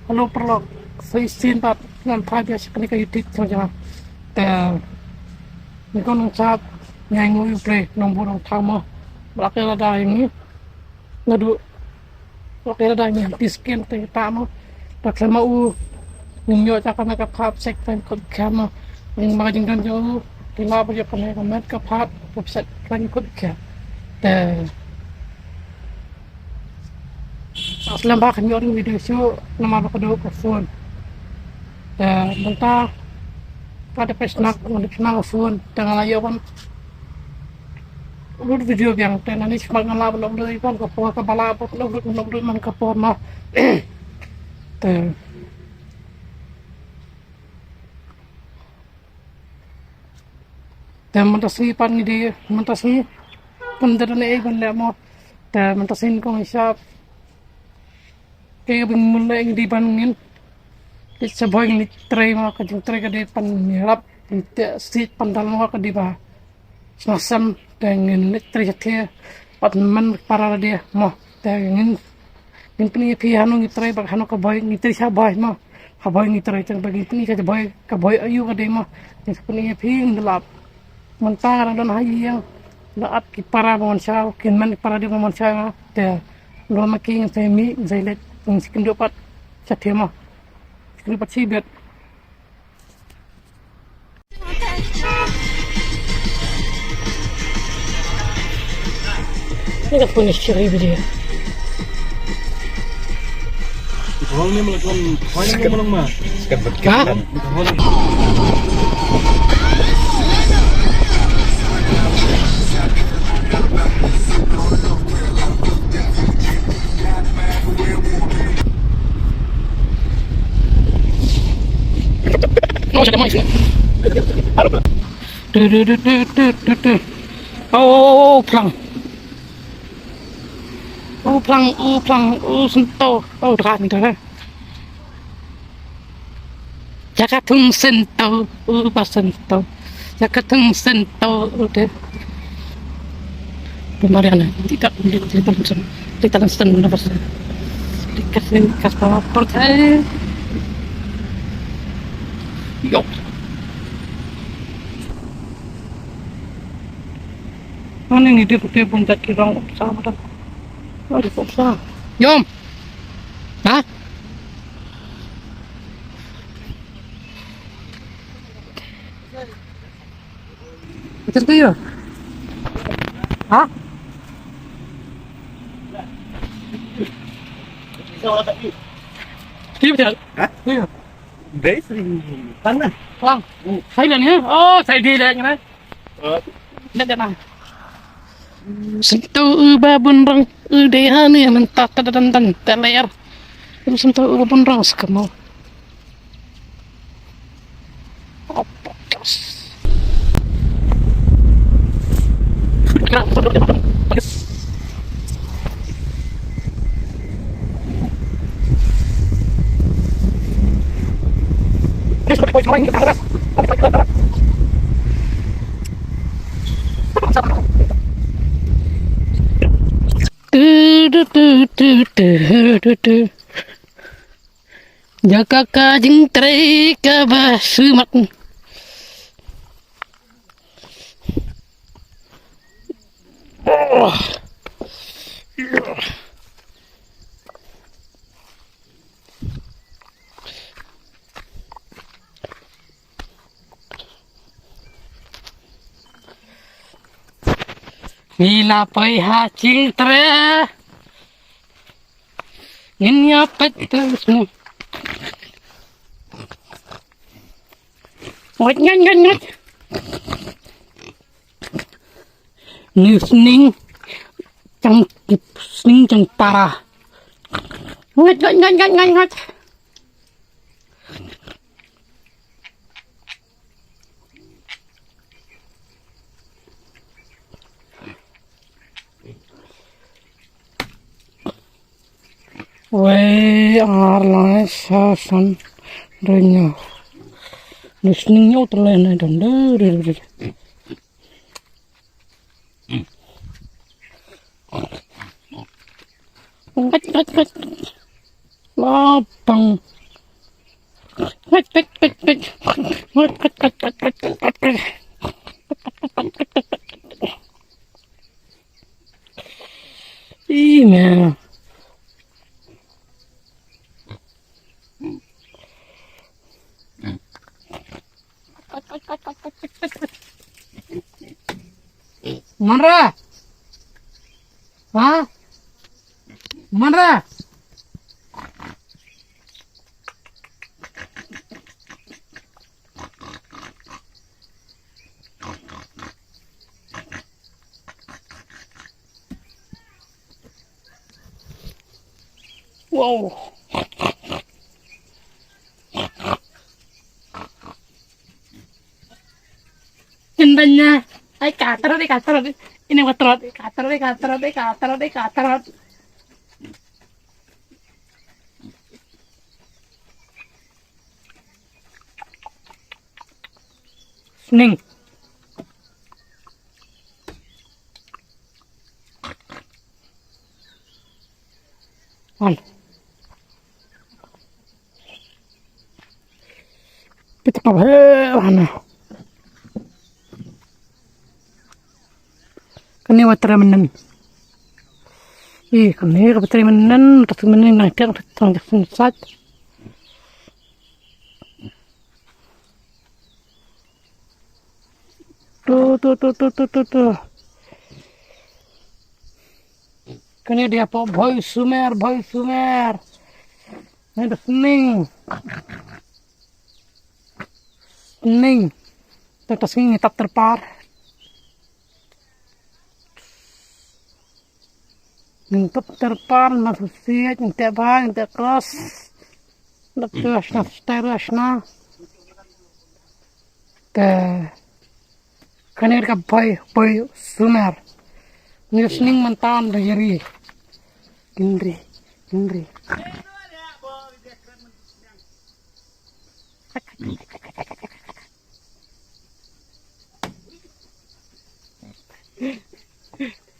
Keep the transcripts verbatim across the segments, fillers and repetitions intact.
Hello paralok, sa shisien pat ngan phai biang sha kane ka YouTube channel jong nga. Te nyngkong nyngkong ngan ïathuh ïa phi nongbuh nongthaw mo. Ba la ka lada ïa ngi. Naduh ba la ka lada ïa ngi, phi scan te ta mo. Te khlem ma u ngim ïoh sha kane ka phab sek pen khot kham mo. Ngi ma ka jingdon jong u te la ba ïoh kane ka met ka phab sek pen khot kham. Te Sa slem ba kan ïoh ring video shuh namar ba ka dei ka phone. Te mynta ka dei peit snak, nga dei snak ka phone. Te nga la ïoh ban upload video biang. Te nangne smat nga lah ban upload ïa ka por kaba lah ban upload, ban upload man ka por noh. Te Te mynta sngi pat ngi dei, mynta sngi kam da don ei ban leh mo. Te mynta sngi kong i sap. Te ba ngi mut leh ngi dei ban ngin leit sha Bhoi, ngin leit trei mo, ka jingtrei ka dei ban ïarap, te sih pandal mo ka dei ba sngewsem, te ngin leit trei shatei. Pat man para la dei mo. Te ngin, ngin pyni ïa phi hano ngi trei bad hano ka Bhoi, ngi trei sha Bhoi mo. Ha Bhoi ngi trei, te ba ngin pyni sha Bhoi, ka Bhoi aïu ka dei mo. Ngin pyni ïa phi, ngin da lap. Mynta nga dang don ha ïing, la ap ki para ba mon sha, kin man ki para dei ba mon sha nga. Te lada ma ki ngin sa mih, ngin sa leit, ngin sa kynduh pat shatei mo. Kynduh pat shibit. Ni ka pun istri video. Hol ni malah tuan, hol ni malah ma. Ha? Hol. Tu, tu, tu, tu, tu, tu. Oh, oh, oh, oh, plang. Oh, plang, oh, plang, oh, sento. Oh, dra ni dra. Jaka thung sento, oh, ba sento. Jaka thung sento, oh, de. Pemariana, tidak, tidak, tidak, tidak, tidak, tidak, tidak, tidak, tidak, Yok. Ani ngi dei putih pun tak kirang sama dah. Aduh, kok sah. Yom. Hah? Betul tu ya? Hah? Iya betul. Hah? Iya. Dei sri. Tan na. Plang. Sai dah ni. Oh, sai di dah ni. Dah dah na. Sento u ba bun rang u dei ha ni mynta ta dan dan ta layar. Sento u ba bun rang sa ka mo. Tu, tu, tu, tu, tu, tu, tu. Jaka ka jingtrei kaba sumar. Oh. Ngi la poi ha jingtrei. Ngin ïa peit tu sngewsih. Ngat, ngat, ngat, ngat. Ni sning jong, sning jong para. Ngat, ngat, ngat, ngat, ngat, ngat. Wei, ar, lai, saw, san, hynriew, hynñiew. Ni sning hynñiew te lai nai don. Ngat, ngat, ngat. Lapang. Pit, pit, pit, pit. Pit, pit, pit, pit, pit, pit, pit. Ih, man. Manra? Ha? Manra? Wow. Indanya. Ai, katar deh, katar deh. Ini katar deh, katar deh, katar deh, katar deh, katar. Sning. Wan. Pita ka he wana. Kane wa tre menen. Ih, kane ka wa tre menen, tas menen nang tiang tang jasin sat. Tu, tu, tu, tu, tu, tu, tu. Kane dia po bhoi sumer, bhoi sumer. Nang da sning. Sning. Ta ta sning tap terpar. Nang tap terpar, mas usiat, nang tep bhai, nang tep cross. Nang tep cross, nang tep cross, nang. Te. Kane ka bhoi, bhoi sumer. Ni sning mentan da yari. Indri, indri.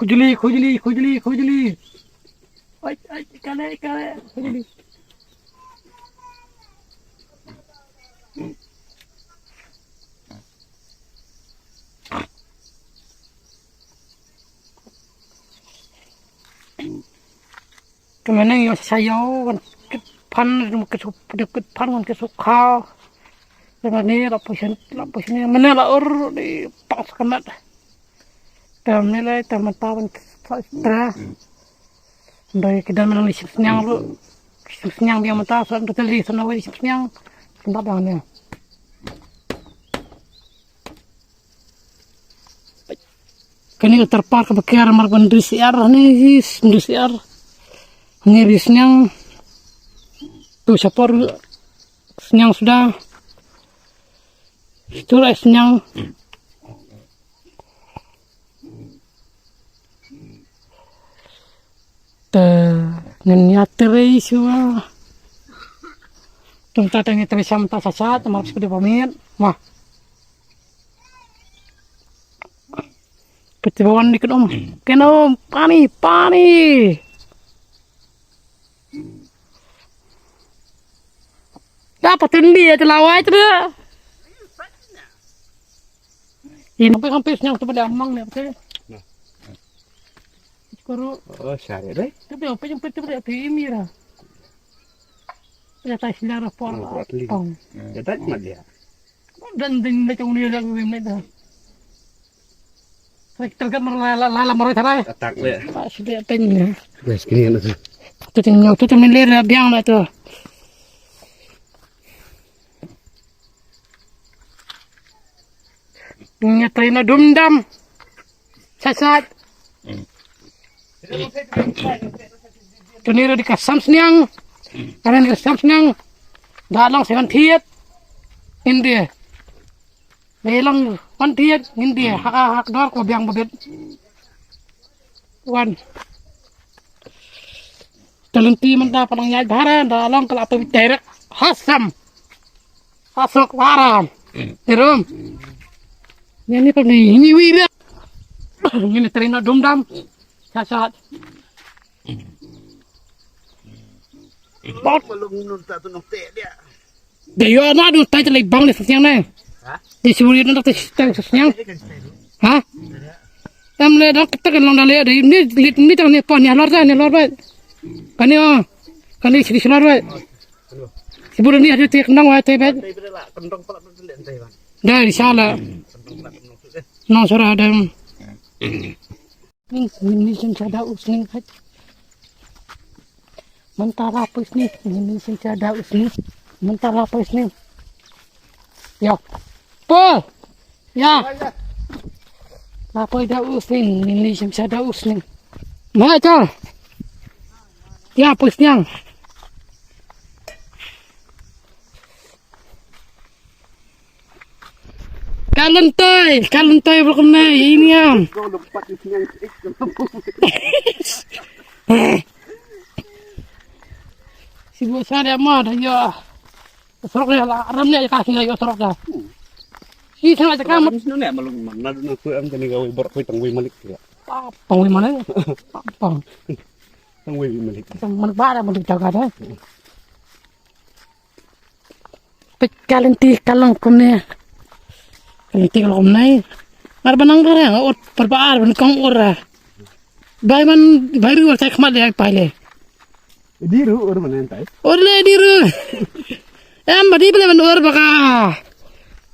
Khujli, khujli, khujli, khujli. Oi, oi, kane, kane, khujli. Kemana yo sayo kan kit pan, kan kit pan, kan kit sukha. Kemana la pusin, la pusin, mana la ur di pang sekamat. Tam ni lai, tam mata ban tra. Ndai kidan mana li siniang lu. Siniang dia mata, so ndo tali, so nawi siniang. Tempat yang ni. Kane ka terpar ka ba kiar mar ban ri siar ne hi, ri siar. Ngi ri sniang. Tu sapor sniang suda. Situ rai sniang. Te ngin ïa trei shuwa. Tum ta te ngin trei sham ta sa sa te mar shu de pamit. Wah. Pete bawan dikit om. Kena om pani pani. Da patin dia te lawai te da. Ini sampai sampai siang tu pada amang ni apa? Kuru. Oh, syari deh. Tapi apa yang penting pada pi mira. Ya tai sinar apa? Pang. Ya tai mat dia. Dan ding da chung ni da wim ni da. Tractor kan mar la la la mar tharai. Atak le. Pa sidi teng ni. Wes kini na tu. Tu teng nyo tu teng ni le na biang na tu. Ngi trei na dum dam. Sat sat. Tuni ri ka sam sniang. Karen ka sam sniang. Da long seven thiet. India. Da long one thiet. India. Ha ha ha dor ko biang babit. Wan. Talenti mynta pa nang ïaid bharan da long ka la pynbit direct ha sam. Ha sok waram. Terum. Ni ni pa ni ni wi ri. Ni ni trei na dum dam. Sat sat. Bot. Malum nun ta tu nong te dia. Dei ïoh na du tai te lei bang le sniang ne. Dei suri na te sniang. Ha? Em le dang te kan long da le dei ni lit ni tang ni pon ni lor da ni lor ba. Kani o. Kani sri sri lor ba. Sibur ni hadu te nang wa te ba. Dei sala. Nang sura dam. Ni ni sing sada usning. Mynta la poi sning, ni ni sing sada usning. Mynta la poi sning. Ya. Pol. Ya. La poi da usning, ni ni sing sada usning. Ma ta. Ya poi sning. Kalon toi, kalon toi bro kumne ini am. Si bo sa dia ma da yo. Sorok dia la ram dia ka sini yo sorok dia. Si sana cakap mat. Sini ne malung mana na tu am tani gawe bor koi tangwe malik ya. Apa tangwe mana? Apa? Tangwe malik. Tang malik bara malik jaga dah. Peit ka lynti ka long kumne. Ka lynti ka long kumne. Ngar ba nang kare nga ut perbaar ban kong ur. Bai man bai ru tai khmat le pai le. Di ru ur man tai. Ur le di ru. Em ba di bele ban ur baka.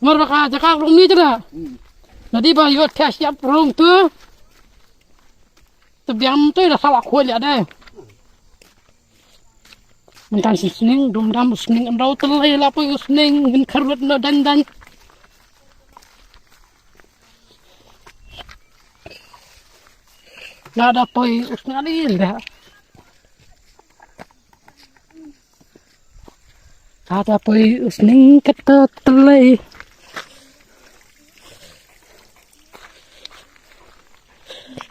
Ngar baka jaka rung ni jada. Na di ba yot ka siap rung tu. Te biang tu dah salah kuat ya deh. Mynta shisning dum dam u sning, ynda u tyllai la poi u sning, ngin kharwit na dan dan. La da poi u sning ani da. La da poi u sning kata tyllai.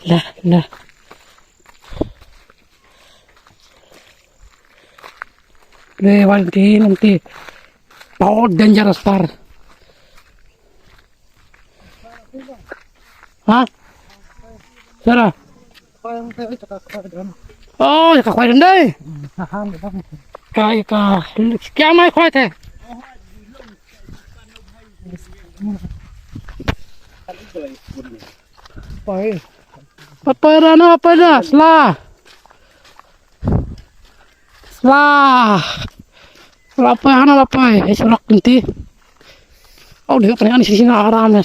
La la. Ni wan ti nanti. Paut dangerous par. Ha? Sara. Oh, ya ka kwai dai. Kai ka. Kya mai kwai te. Papai rana papai da sla. Sla. Sla papai hana papai. Ai surak nanti. Oh dia kena ni sisi na aram ya.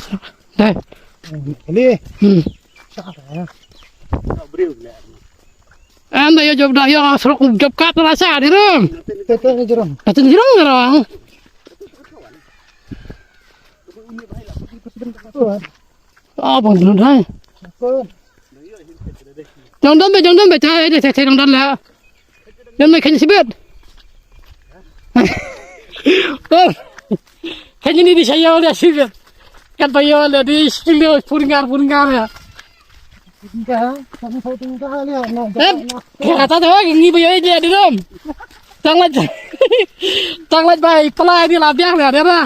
Dai. Ni. Hmm. Anda ya job dah ya surak job kat rasa di rum. Tete ni jerong. Tete jerong jerong. Ah, bang dulu dah. Jong don be, jong don be, cai de, cai jong don la. Jong me khen sibet. Oh. Khen ni di saya le sibet. Kan pa yo le di silo purngar purngar ya. Tingkah, kami tahu tingkah lihat. Nah, eh, kata tu ngi ba yo di di rum. Tang laj. Tang laj bai pala di la biang le dera.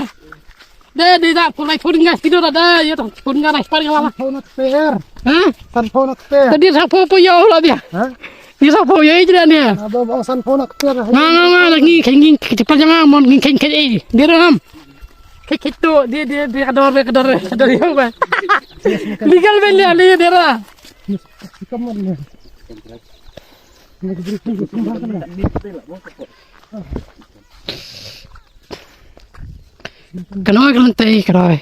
De di da pun lai pun ngas tidur ada ya tu pun ngas nai pari wala. Phone nak per. Ha? Kan phone nak per. Tadi sa po po ya la dia. Ha? Di sa po ya ijra ni. Aba ba san phone nak per. Nga nga nga lagi kenging kita jangan mon nging keng keng eh. Dia ram. Kek itu dia dia dia kador kador kador ya ba. Legal bel ya le dia ra. Kamu ni. Kano ka lynti ka roi.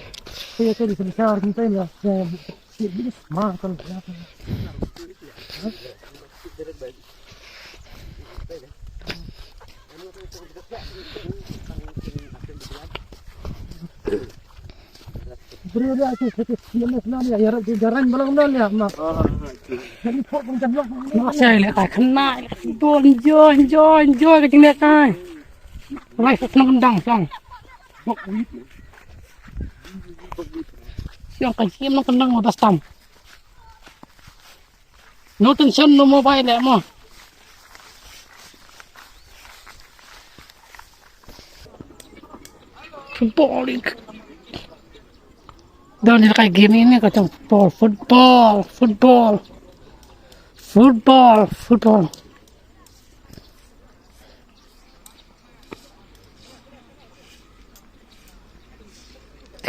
Masih le kai kena. Enjoy, enjoy, enjoy ka jingleh kai. Lai suk nang kendang sang. Siang ka jim nang kendang udah stam. No tension no mobile le mo. Footballing. Don ni kai game ini ka tong football, football, football, football, football.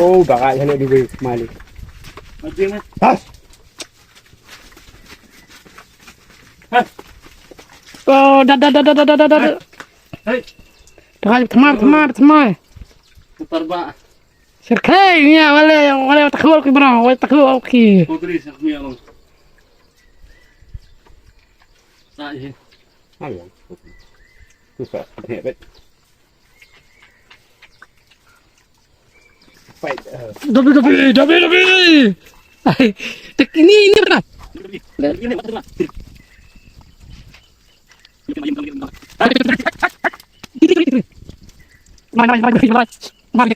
Oh, bagai hello di wei mali. Mati na. Has. Has. Oh, da da da da da da da. Hei. Thamar, thamar, thamar. Putar ba. Sirkai ni ya, wale, wale takhu ki bro, wale takhu ki. Putri sa ni along. Sa ye. Ayo. Tu sa ni bet. Fight. Dobi, dobi, dobi, dobi. Ai, tek ini, ini apa? Ini apa? Mari, mari, mari, mari, mari.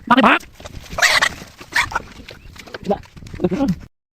Mari.